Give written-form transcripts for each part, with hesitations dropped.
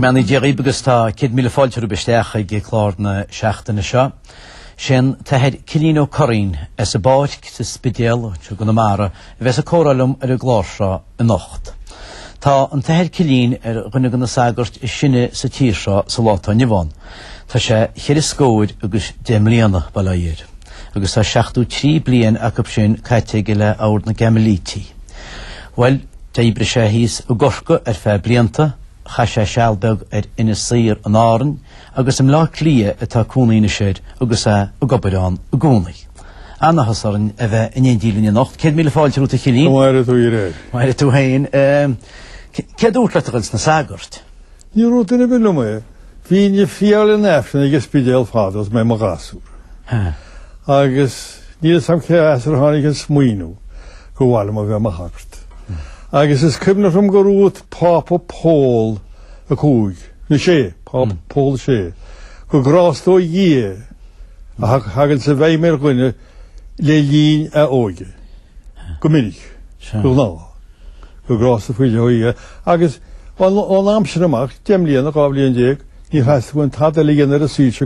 mbeannaí Dia dhaoibh agus tá 100,000 fáilte romhaibh isteach ag clár na seachtaine seo. Sé an tAthair Cillín Ó Curraoin as an bPáirc sa Spidéal anseo i gConamara a bheas ag comhrá liom ar an gclár seo anocht. Tá an tAthair Cillín ar dhuine de na sagairt is sine sa tír seo sa lá atá inniu ann. Tá sé cheithre scóir agus 10 mbliana, bail ó Dhia air, agus tá 73 bliain acu sin caite aige le Ord na gCaimilíteach. Bhuel, d'oibrigh sé thíos i gCorcaigh ar feadh blianta, chaith sé seal beag ar Inis Oírr in Árainn agus i mBleá Cliath atá cónaí anois air agus é ag obair ann i gcónaí. An-áthas orainn a bheith in éindí linn anocht. 100,000 fáilte romhat a Chillín. Go maire tú a Ghréig. Maire tú féin. Cé a dúirt leat a dhul sna sagairt? Níor dhúirt duine ar bith liom é. Bhínn ag friotháil an Aifrinn ag an Spidéal fad agus mé i mo ghasúr. Agus níl 'fhios a'm cé as ar tháinig an smaoineamh gur mhaith liom a bheith i mo shagart. Agus is cuimhneach liom gur dhúirt Pápa Pól a 5, nó 6, Pápa Pól 6, gur grásta ó Dhia a thagann i bhfeidhm ar dhuine le linn a óige. Go minic, go gnáth. Gur grásta faoi leith ó Dhia. Agus ón am sin amach, 10 mbliana, 12 bhliain, níor theastaigh uaim tada eile a dhéanamh ar an saol seo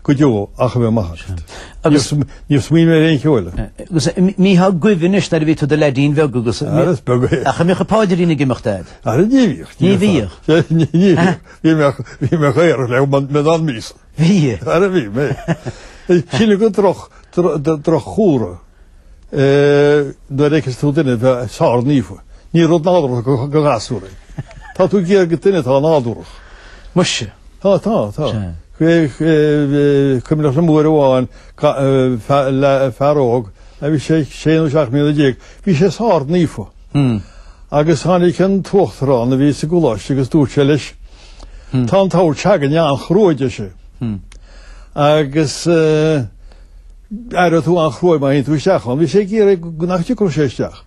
go deo ach a bheith i mo shagart. Agus níor smaoinigh mé ar aon cheo eile. Agus an mbítheá ag guibhe anois nuair a bhí tú i do leaidín bheag agus... Ara is beag é. Ach an mbeadh an paidrín ag imeacht a'd? Ara ní bhíodh. Ní bhíodh. Ní bhíodh. Bhí mé bhí mé aerach le meadhon míosa. Bhí. Ara bhí mé. Sin go droch drochchúlra. Nuair a fheiceas tú duine bheith sár-naofa, ní rud nádúrtha go ghasúr é. Tá tú ag iarraidh duine atá nádúrach. Muise. Tá, tá, tá. Cuimhneach liom uair amháin fear óg, a bhí sé sé nó seacht mbliana déag, bhí sé sár-naofa. Agus tháinig an t-uachtarán a bhí sa gcoláiste agus dúirt sé leis, Tá an t-ord s'againne an-chruaidh, a deir sé. Agus Aireoidh tú an-chruaidh má théann tú isteach ann. Bhí sé ag iarraidh go nach dtiocfadh sé isteach.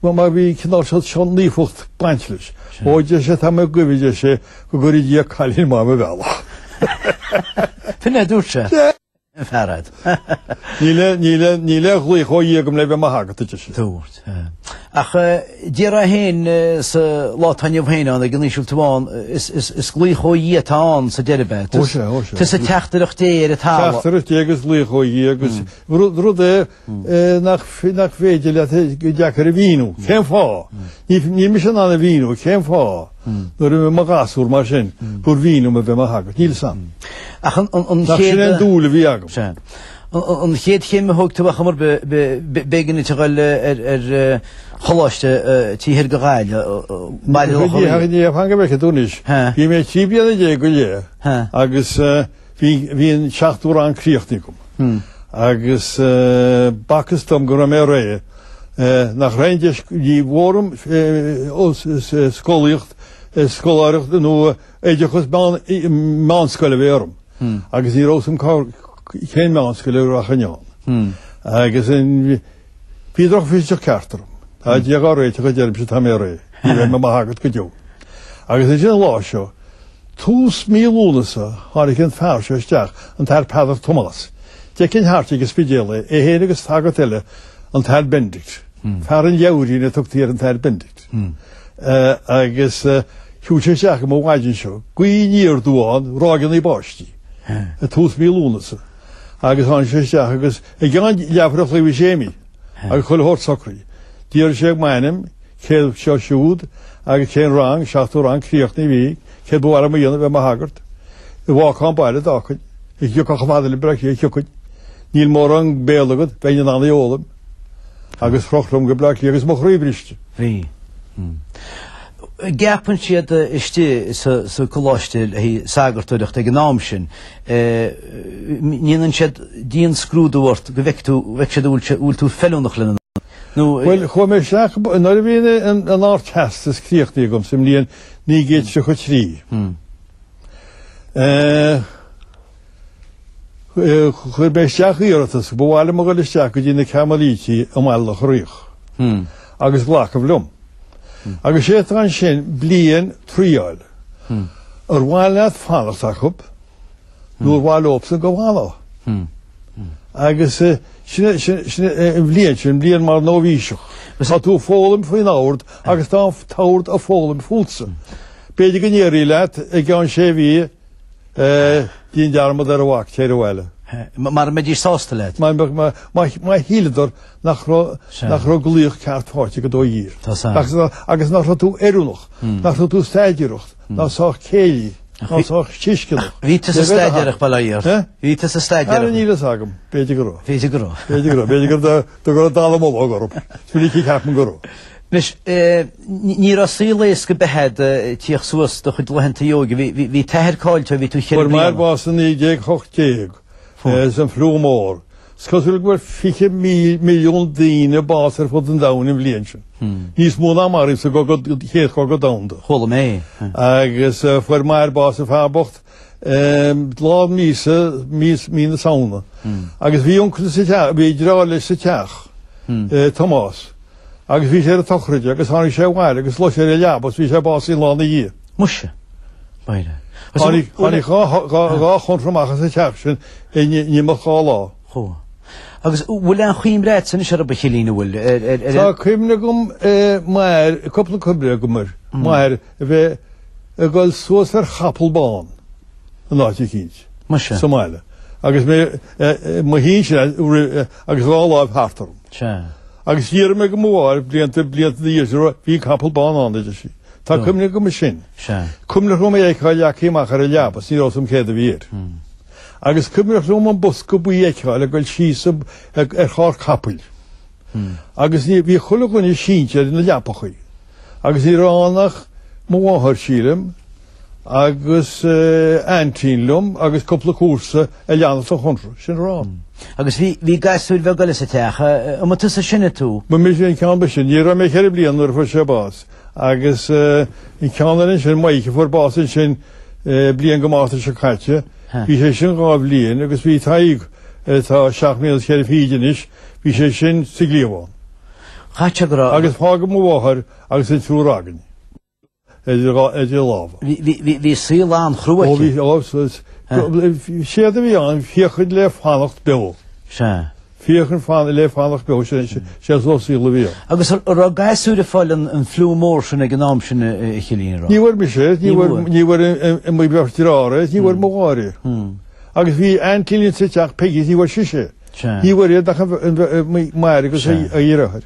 Mar mar bhí cineál seo seo naofacht baint leis. Ó deir sé tá mé ag guibhe deir sé go gcuirfidh Dia cailín maith mo bhealach. B'in é a dúirt sé. Fear a'd. Níl níl níl aon ghlaoch ó Dhia agam le bheith i mo shagart a deir sé. Dúirt. Ach déarfá féin sa lá atá inniu féin ann ag an aois a bhfuil tú ann, is glaoch ó Dhia atá ann sa deireadh ab ea? Ó sea, ó sea. Tusa teachtaireacht Dé ar an talamh. Teachtaireacht Dé agus glaoch ó Dhia agus rud é nach féidir leat go deacair a mhíniú. Cén fáth? Níl mise in ann a mhíniú cén fáth nuair a bhí mé i mo ghasúr mar sin gur mhian liom a bheith i mo shagart. Níl 'fhios a'm. Ach an chéad... Ach sin é an dúil a bhí agam. Sea. An chéad chéim a thóg tú ach mar b'éigean duit a dhul ar choláiste taobh thoir de Ghaillimh, Baile Locha Riach. Ní fan go bhfeicfidh tú anois. Bhí mé 13 bliana go leith agus bhí an seachtú rang críochnaithe agam. Agus b'fhacthas dom go raibh mé réidh nach raibh aon deis, ní mhór dom scolaíocht, scoláireacht nó oideachas meánscoile a bheith orm. Agus ní raibh 'fhios a'm cén meánscoil a rachainn ann. Agus bhí drochmhisneach ceart orm. Tá Dia dhá réiteach a deirimse tá mé réidh. Ní bheidh mé i mo shagart go deo. Agus ansin an lá seo, tús mí Lúnasa, tháinig an fear seo isteach, an tAthair Peadar Tomás. D'fheicfinn thart ag an Spidéal é, é féin agus sagart eile, an tAthair Benedict. Fear an leabhairín a tugtaí ar an tAthair Benedict. Agus shiúil sé isteach chugam an mhaidin seo, gaoth aniar aduaidh ann, ráigeanna báistí, i tús mí Lúnasa. Agus tháinig sé isteach agus i gceann leathuair a chloig bhí sé imithe agus chuile shórt socraithe. D'fhiafraigh sé m'ainm, cé seo siúd agus cén rang, seachtú rang críochnaithe a bhí, céard ba mhaith liom a dhéanamh, bheith i mo shagart. I bhfágfá an baile d'fhágfainn. An dtiocfá chomh fada le Bleá Cliath, thiocfainn. Níl mórán Béarla agat, bheinn in ann é a fhoghlaim. Agus chroch liom go Bleá Cliath agus mo chroí briste. Bhí. An gceapann siad istigh sa coláiste le haghaidh sagartóireacht ag an am sin, ndéanann siad dianscrúdú ort go bhfeicfidh tú, bhfeicfidh siad an bhfuil tú feiliúnach lena nó. Bhuel, chuaigh mé isteach, nuair a bhí an Ardteastas críochnaithe agam sa mbliain 1933, Chuir mé isteach iarratas ba mhaith liom a dhul isteach go dtí na Cairmilítigh i mBaile Locha Riach agus glacadh liom. Agus sé atá ansin bliain triail. Ar mhaith leat fanacht acu nó ar mhaith leobsan go bhfanfá? Agus sin an bhliain sin, bliain mar nóibhíseach. Tá tú ag foghlaim faoin ord agus tá an t-ord ag foghlaim fútsa. B'fhéidir go ndéarfaí leat i gceann sé mhí, déan dearmad ar a mhac, téir abhaile. Mara mbeidís sásta leat. Má shíleadar nach raibh glaoch ceart faighte agat ó Dhia. Agus nach raibh tú oiriúnach, nach raibh tú staidéarach, ná sách céillí, ná sách tuisceanach. Bhí tusa staidéarach, bail ó Dhia ort. Bhí tusa staidéarach. Níl fhios agam, b'fhéidir go raibh. B'fhéidir go raibh. B'fhéidir go raibh, b'fhéidir go raibh dallamullóg orm. Is minic a cheapaim go raibh. Anois, ní raibh saol éasca ar bith agat ag tíocht suas do chuid laethanta óige. Bhí t'athair caillte ó bhí tú cheithre bliana. Fuair m'athair bás i 1918 san Fliú Mór. Is cosúil go bhfuair 20 milliún daoine bás ar fud an domhain an bhliain sin. Níos mó ná maraíodh sa Chéad Chogadh Domhanda. Chuala mé. Agus fuair m'athair bás an fear bocht lár míosa, mí na Samhna. Agus bhí uncail sa teach, bhí deartháir leis sa teach, Tomás. Agus bhí sé ar a tsochraid agus tháinig sé abhaile agus luigh sé ar an leaba agus bhí sé básaithe an lá ina dhiaidh. Muise. Máire. Tháinig dhá chónra amach as an teach sin in imeacht dhá lá. Chuaigh. Agus bhfuil aon chuimhne agatsa anois orthu a Chillín, an bhfuil? Tá cuimhne agam m'athair, cúpla cuimhne agam ar m'athair a bheith ag dul suas ar chapall bán in áit eicínt. Muise. Sa mbaile. Agus mé mo shuí ansin agus dhá láimh thart orm. Sea. Agus d'iarr mé go mo mháthair blianta blianta ina dhiaidh sin raibh bhí an capall bán ann, a deir sí. Tá cuimhne agam air sin. Sea. Cuimhneach liom é a fheiceáil leagtha amach ar an leaba is ní raibh 'fhios a'm céard a bhí air. Agus cuimhneach liom an bosca buí a fheiceáil ag dul síos ar charr capaill. Agus ní bhí chuile dhuine sínte ar na leapachaí. Agus ní raibh ann ach mo mháthair, sílim, agus aintín liom agus cúpla comharsa a leanacht an chónra. Sin a raibh ann. Agus bhí, bhí gasúir bheaga eile sa teach. An mba tusa is sine tú? Ba mise an ceann ba shine. Ní raibh mé ach ceithre bliana nuair a fuair sé bás. Agus an ceann eile ansin, Mike, a fuair bás ansin bliain go Márta seo caite, bhí sé sin dhá bhliain agus bhí Tadhg, atá seacht mbliana is ceithre fichid anois, bhí sé sin sa gcliabhán. Chaith sé go raibh. Agus fágadh mo mháthair agus an triúr againn idir lámha. Bhí saol an-chrua aici. Ó bhí, séard a bhí ann, féachaint le fanacht beo. Sea. Féachaint le fanacht beo, sé an saol a bhí ann. Agus an raibh gasúir ag fáil an fliú mór sin ag an am sin a Chillín, an raibh? Ní bhfuair mise, ní bhfuair mo bheirt dearthár é, ní bhfuair mo mháthair é. Agus bhí aintín linn sa teach, Peggy, ní bhfuair sise é. Ní bhfuair iad ach m'athair agus a dheartháir.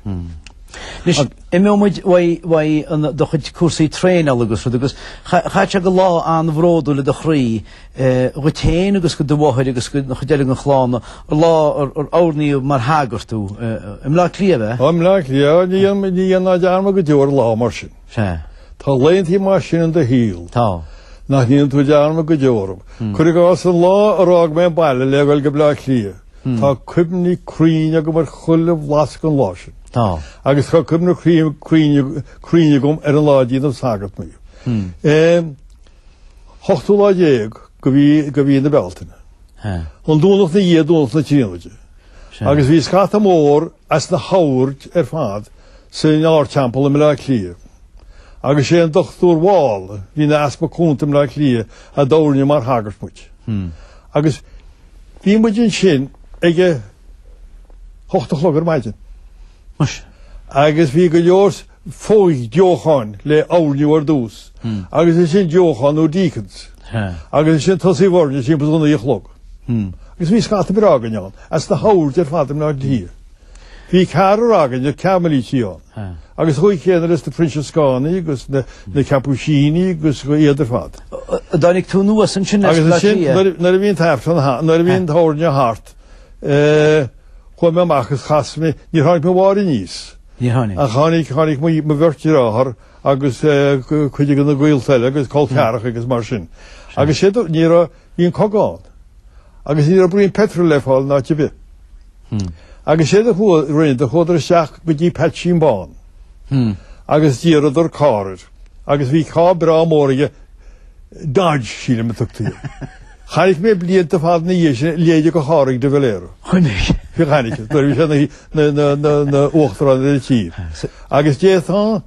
Anois, imeoidh muid uaidh do chuid cúrsaí traenála agus rud agus chaith sé gur lá an-bhródúil i do chroí dhuit féin agus do do mháthair agus don chuid eile den chlann, an lá ar oirníodh mar shagart thú i mBleá Cliath, ab ea? I mBleá Cliath, ní dhéanfá dearmad go deo ar lá mar sin. Sea. Tá laethantaí mar sin in do shaol. Tá. Nach ndéanann tú dearmad go deo orthu. Cuir i gcás an lá ar fhág mé an baile le dhul go Bleá Cliath. Tá cuimhní cruinn agam ar chuile bhlasc den lá sin. Tá. Agus tá cuimhne cruinn agam ar an lá a déanadh sagart mé. Ochtú lá déag go mhí go mhí na Bealtaine. An Domhnach ina dhiaidh Domhnach na Tríonóide. Agus bhí scata mór as na hoird ar fad san Ardteampall i mBleá Cliath. Agus sé an Dr Wall, a bhí ina Easpag Cúnta i mBleá Cliath, a d'oirnigh mar shagart muid. Agus bhí muid ansin ag a hocht a chlog ar maidin. Muise. Agus bhí go leor fo-dheocháin le hoirniú ar dtús. Agus ansin deocháin nó deacons. Agus ansin tosaíodh orainne timpeall a naoi a chlog. Agus bhí scata breá againn ann, as na hoird ar fad i mBleá Cliath. Bhí ceathrar againn, Cairmilítigh ann, agus chuaigh céanna leis na Proinsiascánaigh agus na Capúisínigh agus iad ar fad. Dtáinig tú anuas ansin as Agus ansin, nuair a bhí an t-aifreann, nuair a bhí an t-oirniú thart, chuaigh mé amach agus chas mé, níor tháinig mo mháthair aníos. Níor tháinig. Ach tháinig, tháinig mo bheirt deartháir agus cuid de na gaolta eile agus col ceathracha agus mar sin. Agus siad, ní raibh, bhí an cogadh ann. Agus ní raibh braon petrol le fáil in áit ar bith. Agus séard a chuaigh, rinneadar, chuadar isteach go dtí Peaitsín Bán agus d'iarradar carr air. Agus bhí carr breá mór aige, Dodge, sílim a tugtaí air. Chonaic mé blianta fada ina dhiaidh sin leithéide de charr ag de Valera. Chonaic. Bhí chonaic, nuair a bhí sé ina uachtarán ar an tír. Agus d'fhéadfá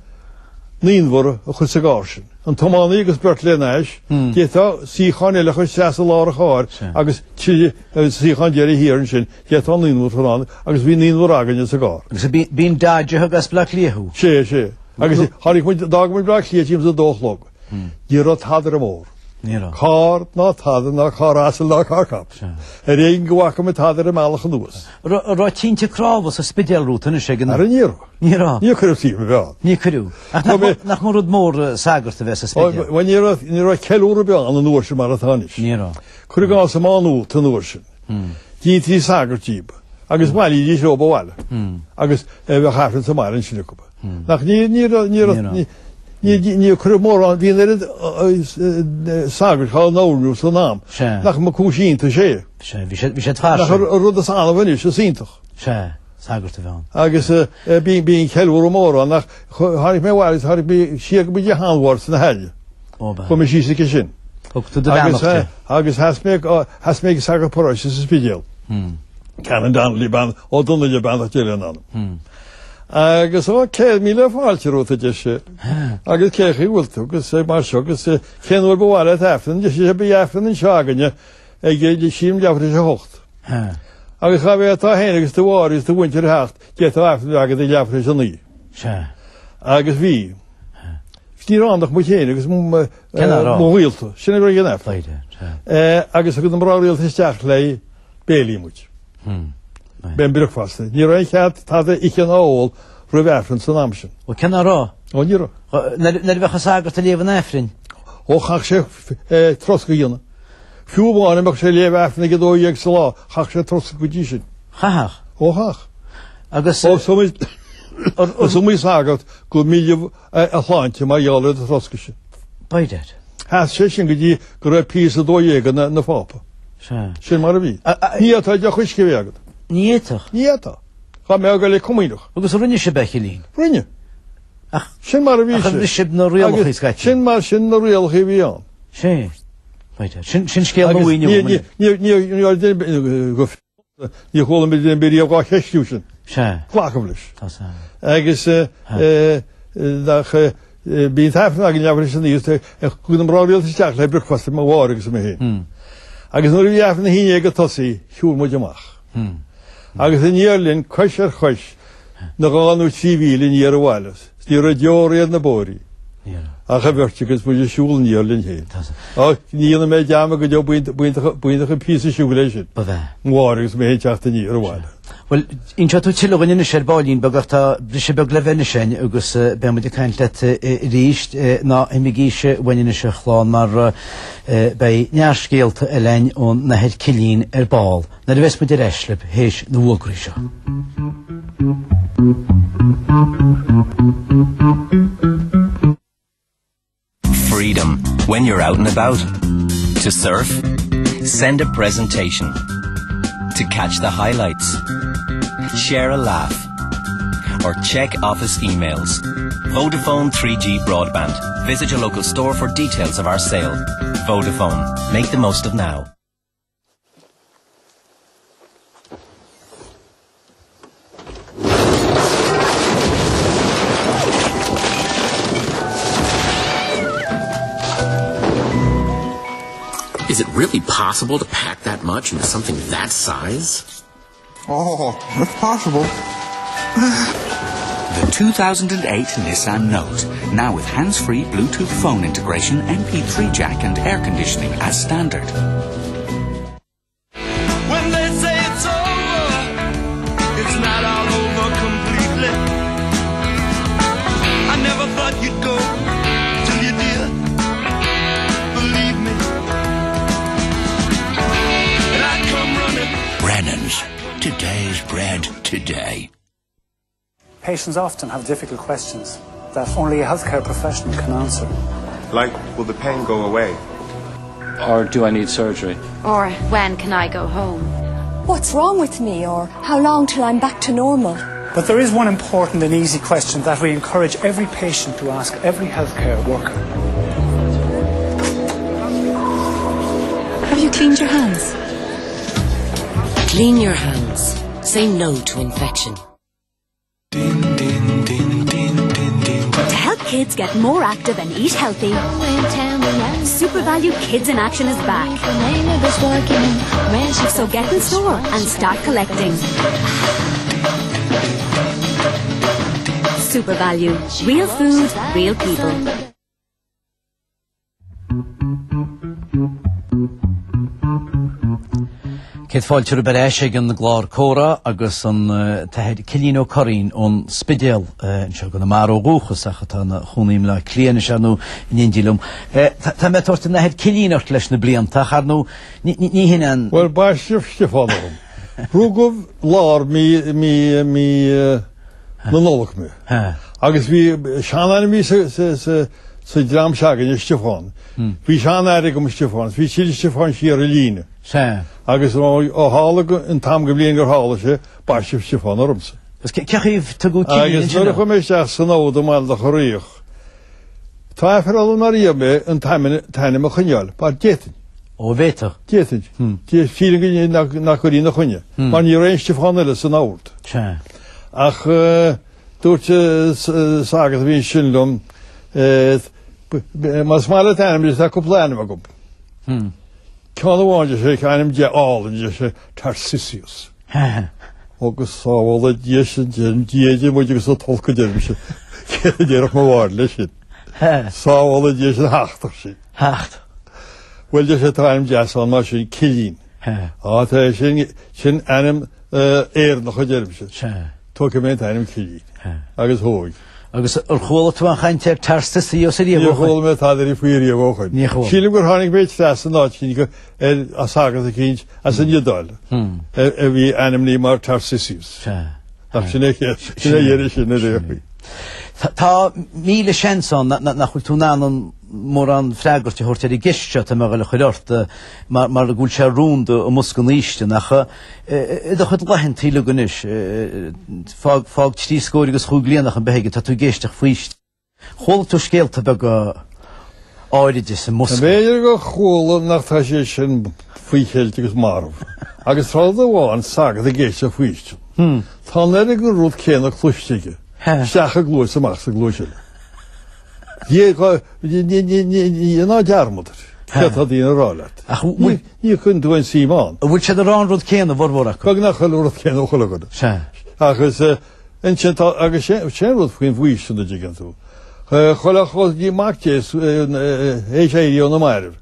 naonbhar a chur sa gcarr sin. An tiománaí agus beirt lena ais, d'fhéadfá suíochán eile a chur isteach sa lár an chairr agus suíochán deiridh thiar ansin, d'fhéadfá naonbhar a chur ann agus bhí naonbhar againne sa gcarr. Agus b'in Dodge a thug as Bleá Cliath thú? Sea, sea. Agus tháinig muid, d'fhág muid Bleá Cliath timpeall a dó a chlog. Ní raibh tada ar an mbóthar. Ní raibh. Carr ná tada ná carr asail ná carr capaill. Ar éigean go bhfaca mé tada ar an mbealach anuas. An raibh tinte cnámha sa Spidéal romhat anois ag an. Ara ní raibh. Ní raibh. Níor cuireadh suim a bheith ann. Níor cuireadh. Ach nach mba rud mór sagart a bheith sa Spidéal? Bhuel ní raibh, ní raibh ceiliúradh ar bith ann an uair sin mar atá anois. Ní raibh. Cuir i gcás i Má Nuat an uair sin. Dheintí sagart díobh agus bhailídís leo abhaile agus bheadh Aifreann sa mbaile ansin acu. Nach ní, ní raibh, ní raibh, ní, ní, ní cuireadh mórán, bhí an oiread sagart á n-oirniú san am. Sea. Nach mba cúis iontais é. Sea, bhí siad, bhí siad fairsing. Nach an rud is annamh anois, is iontach. Sea, sagart a bheith ann. Agus bhí, bhí an ceiliúradh mór ann ach tháinig mé abhaile agus tháinig mé siar go dtí sheanmháthair sna hAille. Ó, ba. Chuaigh mé síos aici sin. Thug tú do bheannacht di. Agus sheas mé, sheas mé ag sagart paróiste sa Spidéal. Canon Donnelly, bean, Ó Donnaile beannacht Dé lena anam. Agus ó 100,000 fáilte romhat a deir sé. Agus cén chaoi a bhfuil tú agus mar seo agus cén uair ba mhaith leat Aifreann, deir sé beidh Aifreann anseo againne ag sílim leathuair tar éis a hocht. Agus dá bhféadfá féin agus do mháthair agus do mhuintir a theacht, d'fhéadfá Aifreann a bheith agat ag leathuair tar éis a naoi. Agus bhí. Ní raibh ann ach muid féin agus mo ghaolta. Sin a bhí ag an Aifreann. Agus thug na mná rialta isteach le béilí muid. B'é an bricfeasta. Ní raibh aon chead tada ithe ná ól roimh Aifreann san am sin. Ó cé nach raibh? Ó ní raibh. Nuair a bheadh an sagart ag léamh an Aifrinn? Ó chaithfeadh sé troscadh a dhéanamh. Fiú amháin a mbeadh sé ag léamh Aifrinn ag 12 sa lá, chaithfeadh sé troscadh go dtí sin. Chaithfeadh? Ó chaithfeadh. Agus. Ó is iomaí sagart go milleadh a shláinte mar gheall ar an troscadh sin. B'fhéidir. Sheas sé sin go dtí go raibh Pius 12 ina Phápa. Sea. Sin mar a bhí. Ní fhéadfá deoch uisce a bheith agat. Ní fhéadfadh. Ní fhéadfá. Dá mbeifeá ag goil ag comaoineach. Agus a rinne sibh, a Chillín? Rinne. Ach. Sin mar a bhí sé. Ach ar bhris sibh na rialacha scaití? Sin mar sin na rialacha a bhí ann. Sea. B'fhéidir. Sin scéal nua inniu. Ní, ní, ní, go Ní chuala mé duine ar bith riamh dhá cheistiú sin. Sea. Glacadh leis. Tá sé. Agus nach bhí an t-aifreann againn leathuair tar éis a naoi thug na mná rialta isteach le bricfeasta mo mháthair agus mé féin. Agus nuair a bhí aifreann a haon dhéag ag tosaí, shiúil muid amach. Agus aniar linn, cois ar chois, na dhá nó trí mhíle aniar abhaile. 'S ní raibh deoraí ar na bóithrí. Ach an bheirt agus muid ag siúl aniar linn féin. Á, ní dhéanfaidh mé dearmad go deo, b'iontach an píosa siúil é sin. Ba bhea. Mo mháthair agus mé féin teacht aniar abhaile. Bhuel, inseoidh tú tuilleadh dhúinn anois ar baillín beag ach tá briseadh beag le bheith anois againn agus beidh muid ag caint leat arís. Ná himigíse uainn anois a chlann mar beidh neart scéalta eile againn ón Athair Cillín ar ball. Nuair a bheas muid ar ais libh théis na bhfógraí seo. Freedom when you're out and about. To surf, send a presentation. To catch the highlights. Share a laugh. Or check office emails. Vodafone 3G broadband. Visit your local store for details of our sale. Vodafone. Make the most of now. Is it really possible to pack that much into something that size? Oh, it's possible. The 2008 Nissan Note, now with hands-free Bluetooth phone integration, MP3 jack and air conditioning as standard. When they say it's over, it's not all over completely. I never thought you'd go till you did. Believe me. And I come running. Brennan's. Today's bread today. Patients often have difficult questions that only a healthcare professional can answer. Like, will the pain go away? Or do I need surgery? Or when can I go home? What's wrong with me? Or how long till I'm back to normal? But there is one important and easy question that we encourage every patient to ask every healthcare worker. Have you cleaned your hands? Clean your hands. Say no to infection. To help kids get more active and eat healthy, SuperValu Kids in Action is back. So get in store and start collecting. SuperValu. Real food, real people. Céad fáilte romhaibh ar ais ag an gclár Comhrá agus an tAthair Cillian Ó Curraoin ón Spidéal anseo i gConamara ó dhúchas ach atá ina chónaí i mBleá Cliath anois ar ndóigh in éindí liom. Tá mé ag tabhairt an Athair Cillian ort leis na blianta ach ar ndóigh ní hin an... Bhuel, baisteadh Stiofán orm. Rugadh lár mí mí mí na Nollag mé. Agus bhí seanainm a bhí sa dream se'againne, Stiofán. Bhí seanathair agam Stiofán, bhí tuilleadh Stiofán siar an líne. Agus ó tharla an t-am go bhliain gur tharla sé, baisteadh Stiofán ormsa. Agus cé chaoi ar tugadh Cillian Agus nuair a chuaigh mé isteach san ord i mBaile Locha Riach, tá aiféala orm nár iarr mé an t-ainm a choinneáil, mar d'fhéadfainn. Ó, bhféadfadh. D'fhéadfainn. Sílim nach gcuirfí ina choinne, mar ní raibh aon Stiofán eile san ord. Ach dúirt sagart a bhí ansin liom, más maith leat ainm, tá cúpla ainm agam. Ceann amháin deir sé, ainm de álainn, deir sé, Tarsisius. Agus sábhála Dia sinn, deir Dia idir muid agus an t-olc a deirimse. Céard a déarfadh mo mháthair leis sin? Sábhála Dia sinn, thachtadh sí. Thacht. Bhuel, deir sé, tá ainm deas ann mar sin, Cillian. Á, tá sin, sin ainm Éireannach a deirimse. Tógfaidh mé an t-ainm Cillian. Agus thóg. Agus ar chuala tú aon chaint ar Tarsisius ariamh ó shin? Níor chuala mé tada faoi ariamh ó shin. Níor chuala. Sílim gur tháinig mé trasna in áit eicínt ar sagart eicínt as an Iodáil a bhí ainmnithe mar Tarsisius. Ach sin é sin é dheireadh sin ar aon chaoi. Tá 1000 seans ann nach bhfuil tú in ann an mórán freagairt a thabhairt ar an gceist seo atá mé ag dul a chur ort mar go bhfuil sé rúnda i mbosca an fhaoistin ach I do chuid laethanta uilig anois, fág, fág trí scór agus chúig bliana ach an beithígh, tá tú ag éisteacht faoistin. Chuala tú scéalta beaga áiride sa mbosca. B'fhéidir gur chuala nach tá sé sin faoi cheilt agus marbh. Agus tráth amháin sagart ag éisteacht faoistin. Tá an oiread den rud céanna cloiste aige. Isteach i gcluas amach sa gcluais eile. Ní ná dearmad air. Céard tá daoine a rá leat? Ach bhfuil. Ní chuireann tú aon suim ann. An bhfuil siad ag rá an rud céanna, a bhformhór acu? Beagnach chuile rud céanna ó chuile dhuine. Sea. Agus ansin tá, agus sé an rud faoin bhfaoistin a dtuigeann tú. Chuile chos bhí Mac Dé théis éirí ó na mairbh.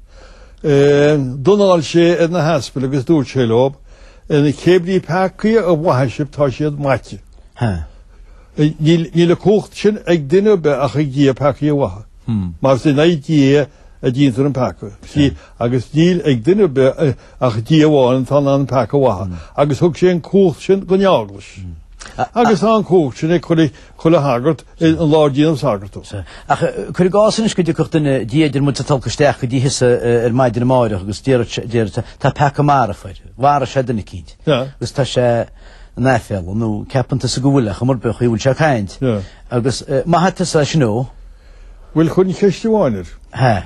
D'fhonáil sé ar na haspail agus dúirt sé leo, cé brí peacaí a mhaithfidh sibh tá siad maite. Níl an cumhacht sin ag duine ar bith ach ag Dia peacaí a mhaitheamh. Mar is in aghaidh Dé a déantar an peaca. Agus níl ag duine ar bith ach Dia amháin atá in ann an peaca a mhaitheamh. Agus thug sé an cumhacht sin don Eaglais. Agus tá an cumhacht sin ag chuile shagart an lá ar déanadh sagart thú. Ach cuir i gcás anois go dtiocfadh duine, Dia idir muid is an t-olc isteach go dtí thusa ar maidin amáireach agus déarfadh sé, tá peaca marfach air. Mharaigh sé duine eicínt. Agus tá sé in aiféala, nó ceapann tusa go bhfuil, ach cuma ar bith an chaoi a bhfuil sé ag caint. Agus maithfidh tusa é sin dó. Bhuel, chuirfinn ceist amháin air. Hea.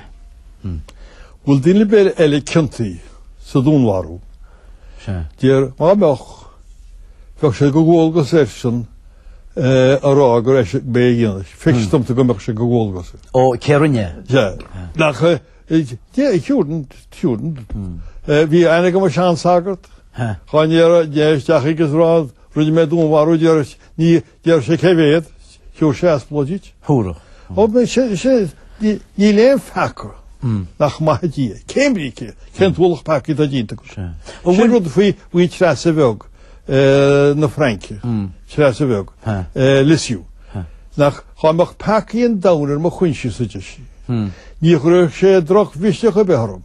Bhfuil duine ar bith eile ciontaithe sa dúnmharú? Sea. Deir, dá mbeadh, bheadh sé de dhualgas airsean a rá gur eisean b'é a dhein. Feictear domsa go mbeadh sé de dhualgas air. Ó, cé rinne é? Sea. Nach, shouldn't, shouldn't. Bhí aithne agam ar seansagart. Dá ndéarfá isteach agus rá, rinne mé dúnmharú, deir, ní, deir sé cé mhéad, thiúr sé asplóid duit. Thabharfadh. Ó, b'é sé, sé, níl aon pheaca nach maithfidh Dia. Cén brí cé, cén t-ualach peacaí atá déanta agat. Sin rud faoi, faoi Treasa Bheag na Fraince, Treasa Bheag, Lisieux. Nach, dá mbeadh peacaí an domhain ar mo choinsias, a deir sí. Ní chuirfeadh sé drochmhisneach ar bith orm,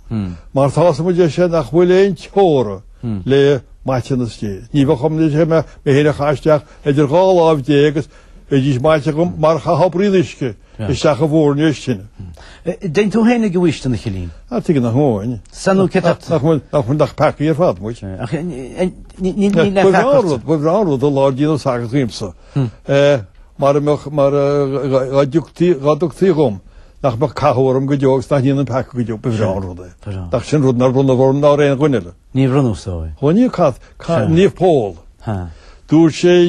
mar tá 'fhios a'm, a deir sé, nach bhfuil aon teora le maiteanas Dé. Ní bheadh orm, deir sé, mé féin a chaitheamh isteach idir dhá láimh Dé agus bheidís maite dhom mar a chaithfeá braon uisce isteach i bhfoirne is tine. Dtéann tú féin ag an bhfaoistin, a Chillín? Ah, tuige nach mbeinn. San nó cé Nach bhfuil nach bhfuil nach peacaí ar fad muid. Ach ní le Ba bhreá rud, ba bhreá rud an lá ar déanadh sagart dhíomsa. Mar a mbeadh, mar dá dtugtaí, dá dtugtaí dhom, nach mbeadh cathú orm go deo agus nach ndéanfainn peaca go deo, ba bhreá an rud é. Nach sin rud nár bronnadh orm ná ar aon dhuine eile. Ní bhronnadh só é. Ó ní cad, cad, Naomh Pól. Dúirt sé,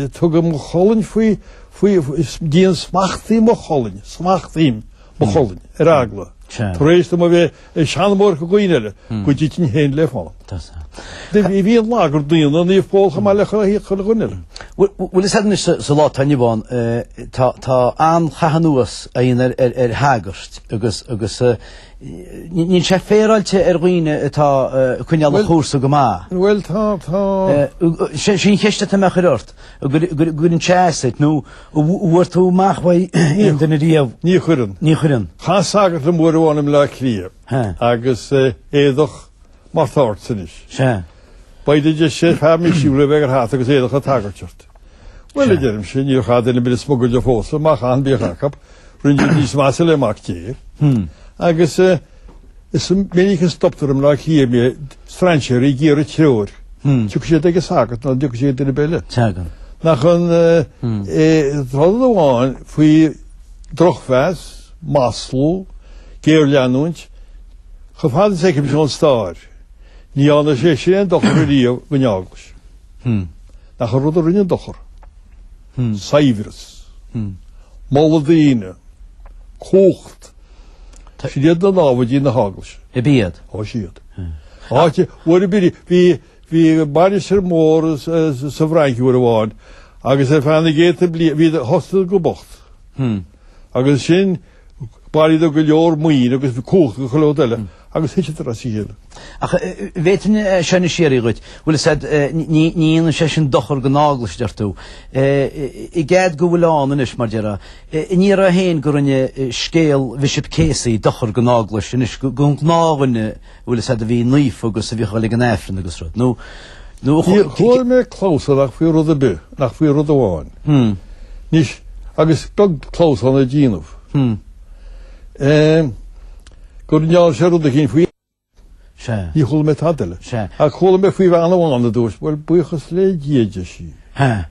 tugaim mo cholainn faoi, faoi, dian smachtaím mo cholainn, smachtaím mo cholainn, ar eagla. Tar éis dom a bheith ag seanmóireacht do dhaoine eile, go dtitfinn féin le fán. Bhí an lagar daonna Naomh Pól chomh maith le chuile dhuine eile. Bhfuil fhios a'd anois sa lá atá inniu ann, tá an-chath anuas á dhéanamh ar shagairt agus agus níl sé féaráilte ar dhaoine atá ag coinneáil an chúrsa go maith. Bhuel tá, tá. Sin an cheist atá mé a chur ort, an gcuireann sé as duit nó an bhfuair tú amach uaidh aon duine riamh? Ní chuireann. Ní chuireann. Chas sagart liom uair amháin i mBleá Cliath agus éadach Mar tá ort anois. Sea. B'fhéidir deir sé fear misiúil a bheith ar hata agus éadach an tsagairt ort. Bhuel, a deirimse, níor chaith duine ar bith smugairle de phósadh, má chaitheann bíodh acu. Rinne siad níos measa le Mac Dé. Agus is minic a stoptar i mBleá Cliath mé, strainséirí ag iarraidh treoir. Tiocfaidh siad ag an sagart nó tiocfaidh siad ag duine ar bith eile. Tagann. Nach an rud amháin faoi drochmheas, maslú, géarleanúint, Chomh fada is a fheicimse ón stair, ní dhearna sé sin aon dochar ariamh don Eaglais. Nach an rud a rinne an dochar? Saibhreas. Moladh daoine. Cumhacht. Sin iad na námhaidí na hEaglaise. Ab iad? Ó, is iad. Áit, uair ar bith, bhí, bhí mainistir mór sa bhFrainc uair amháin agus ar feadh na gcéadta bliain, bhí, thosaigh go bocht. Agus sin, Bhailíodar go leor maoin agus bhí cumhacht ag chuile rud eile agus thiteadar as a chéile. Ach bhféadfainn é seo anois a iarraidh dhuit, bhfuil fhios a'd, ní dhéanann sé sin dochar don Eaglais, deir tú. I gcead go bhfuil ann anois, mar déarfá, an ndéarfá féin go rinne scéal Bhishop Casey dochar don Eaglais anois, don ghnáthdhuine, bhfuil fhios a'd, a bhí naofa agus a bhíodh ag dul ag an Aifreann agus rud, nó, nó. Níor chuala mé clamhsán ach faoi rud ar bith, nach faoi rud amháin. Anois, agus beag clamhsán a déanamh. Go ndearna sé rud eicínt faoi. Sea. Ní chuala mé tada eile. Sea. Ach chuala mé faoi bhean amháin a dúirt, bhuel, buíochas le Dia, a deir sí. Sea.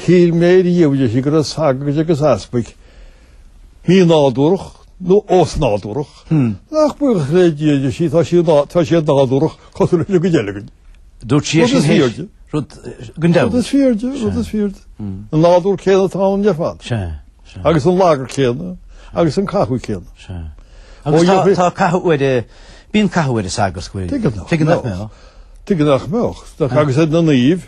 Shíl mé riamh, a deir sí, go raibh sagairt agus easpaig mínádúrach nó osnádúrach. Ach buíochas le Dia, a deir sí, tá siad tá siad nádúrach cosúil leis an gcuid eile againn. Dúirt sí é sin théis. Rud gan dabht. Rud is fíor di, rud is fíor di. An nádúr céanna atá ann ar fad. Sea. Agus an lagar céanna, agus an cathú céanna. Sea. Agus tá, tá cathú ar a, bíonn cathú ar an sagart go bhfuil. Tuige nach Tuige nach mbeadh. Tuige nach mbeadh. Agus ar na naoimh,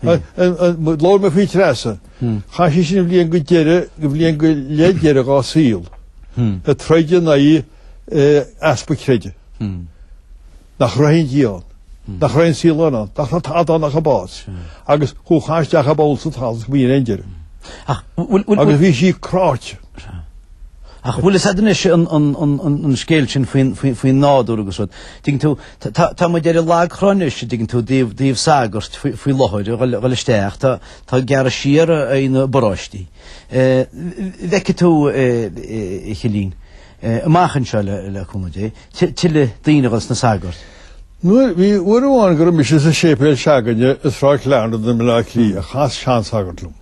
labhair mé faoi Treasa. Chaith sí sin an bhliain go deireadh, go bhliain go leith deireadh dá saol. Ag troid in aghaidh easpa creidimh. Nach raibh aon Dia ann, nach raibh aon saol ann, nach raibh tada ann ach an bás. Agus chuaigh isteach i bpoll sa talamh go mbíonn aon deireadh. Ach bhfuil, bhfuil, Agus bhí sí cráite. Ach bhfuil fhios a'd anois an, an, an, an, an scéal sin faoin, faoin, faoin nádúr agus rud. Tuigeann tú, tá, tá muid ar an lagthrá anois, tuigeann tú, i dtaobh, i dtaobh sagairt faoi, faoi láthair, a dhul, a dhul isteach, tá, tá gearradh siar ar na bparóistí. Eh, bhfeicfidh tú, eh, eh, a Chillín, eh, amach anseo le, le cúnamh Dé. tuilleadh daoine a dhul sna sagairt. Nuair, bhí uair amháin go raibh mise sa séipéal se'againne i Sráid Clarendon i mBleá Cliath, chas seansagart liom.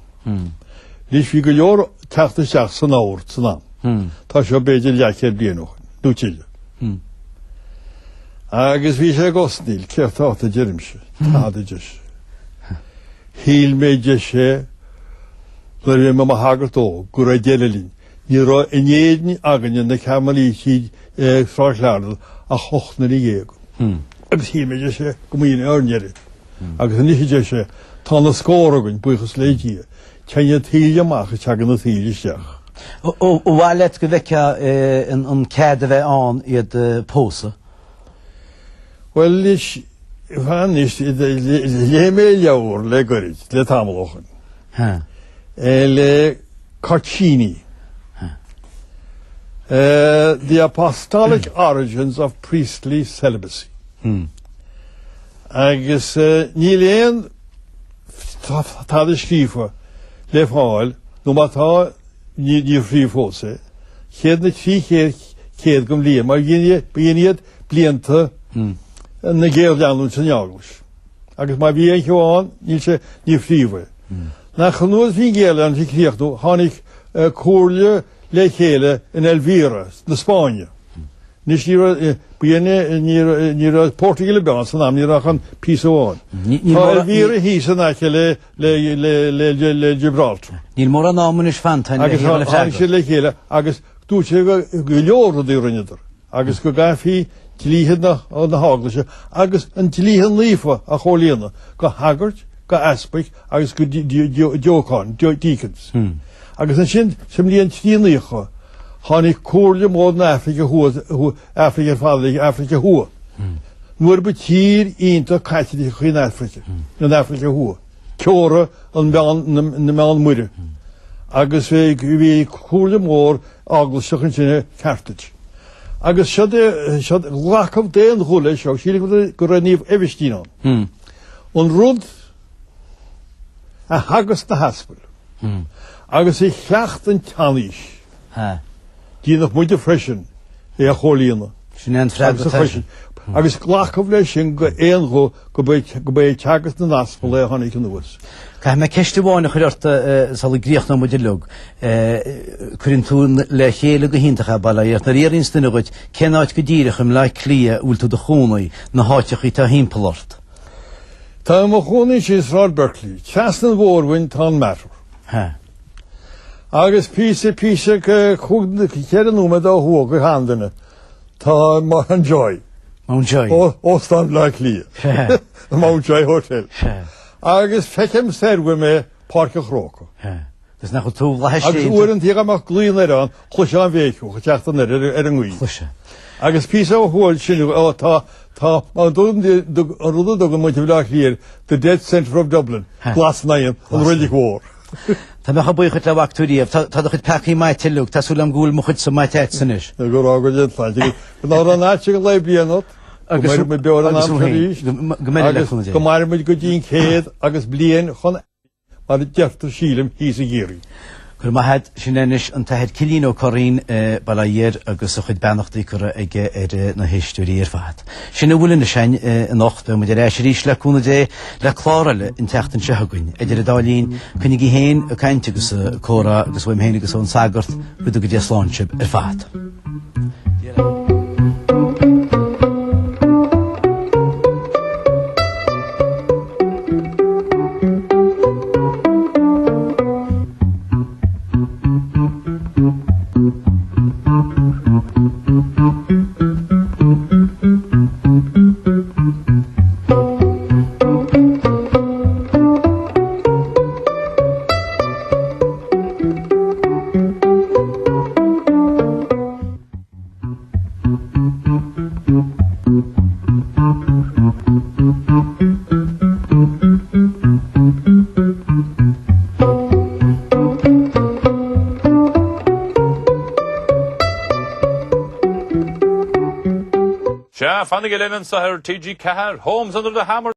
Anois bhí go leor teacht isteach san ord san am. Tá seo b'fhéidir leathchéad bliain ó shin, nó tuilleadh. Agus bhí sé ag osnaíl, céard tá ort a deirimse, tada a deir sé. Shíl mé a deir sé nuair a bhí mé i mo shagart óg go raibh deireadh linn. Ní raibh in Éirinn againne na Cairmilítigh i Sráid Clarendon ach 18 nduine. Agus shíl mé, a deir sé, go mba shin ár ndeireadh. Agus anois, a deir sé, tá na scórtha againn, buíochas le Dia. Téann an taoille amach is tagann an taoille isteach. Ar mhaith leat go bhfeicfeá an cead a bheith ann iad a phósadh? Bhuel, anois, fan anois, léigh mé leabhar le goirid, le tamall ó shin. Le Caccini. The Apostolic Origins of Priestly Celibacy. Agus níl aon tada scríofa le fáil, nó má tá, níor scríobhadh fós é, chéad na 300 céad go mbliain, mar b'in iad blianta na géarleanúint san Eaglais. Agus má bhí aon cheo ann, níl sé, níor scríobhadh é. Nach nuair a bhí an ghéarleanúint ag críochnú, tháinig comhairle le chéile in Elvira na Spáinne. Anois ní raibh, b'in é, ní raibh, ní raibh Portugal ar bith ann san am, ní raibh ach an píosa amháin. Tá Elvira thíos in aice le, le, le, le, le Gibraltar. Níl mórán am anois fanta Agus tháinig siad le chéile agus dúirt sé go leor rudaí a rinneadar agus go gcaithfí. dlíthe na hEaglaise agus an dlíthe naofa a chomhlíonadh go shagairt, go easpaig agus go deocáin, deacons. Agus ansin sa mbliain 390 tháinig comhairle mór na Afraice Thuaidh, Afraice ar fad, Afraice Thuaidh, nuair ba tír iontach Caitliceach í an Afraice, an Afraice Thuaidh, teora an meán, na Meánmhuire. Agus bhí comhairle mór eaglaiseach ansin i Carthage. Agus siod é, siod, glacadh d'aon ghuth leis seo, sílim go raibh Naomh Aibhistín ann. An rud a theagasc na haspail agus a chleacht an tseanaois, déanadh muide freisin é a chomhlíonadh. Sin é an freagra atá aige. Agus glacadh leis sin d'aon ghuth gurb é teagasc na n-aspal é a tháinig anuas. Caithfidh mé ceist amháin a chur ort sula gcríochnóidh muid uilig. Cuireann tú le chéile go hiontach é, bail ó Dhia ort. Nuair a fhiafraíonns duine dhuit cén áit go díreach i mBleá Cliath a bhfuil tú i do chónaí, na háiteachaí atá thimpeall ort. Tá i mo chónaí i Sráid Berkeley. Trasna an bhóthair uainn tá an Mater. Agus píosa, píosa, 4 nóiméad ó thuaidh go sheanduine, tá Mountjoy. Mountjoy. Óstán Bhleá Cliath. The Mountjoy Hotel. Agus feicim soir uaim é Páirc an Chrócaigh. Agus nach bhfuil tú bhlaithis Agus uaireanta dá mbeadh gaoth anoir ann, chloisfeá an bhéiceadh ag teacht anoir ar an ngaoth. Chloisfeá. Agus píosa ó thuaidh sin, ó, tá, tá, an rud a dtugann muintir Bhaile Átha Cliath air, the dead centre of Dublin, Glas Naíon, an Reilig Mhór. Tá mé chomh buíoch duit le bhfaca tú riamh. Tá do chuid peacaí maite uilig. Tá súil agam go bhfuil mo chuidse maite agatsa anois. Go raibh go deo sláinte agat. Go raibh an áit ag an lae bliain ort. Go mairimid muid beo ar an am seo arís. Agus go mairimid go dtí an céad agus bliain chun mar a deirtear sílim thíos i gCiarraí. Go raibh maith agat. Sin é anois an tAthair Cillín Ó Curraoin, Baile Átha Dheir agus a chuid beannachtaí curtha aige ar na héisteoirí ar fad. Sin a bhfuil anois againn anocht. Beidh muid ar ais arís le cúnamh Dé le clár eile an tseachtain seo chugainn. Idir an dá linn, coinnigí féin ag caint agus ag comhrá agus uaim féin agus ón sagart go dtuga Dia slán sibh ar fad. Sea, fanaigí linn anseo ar TG4, Homes Under the Hammer!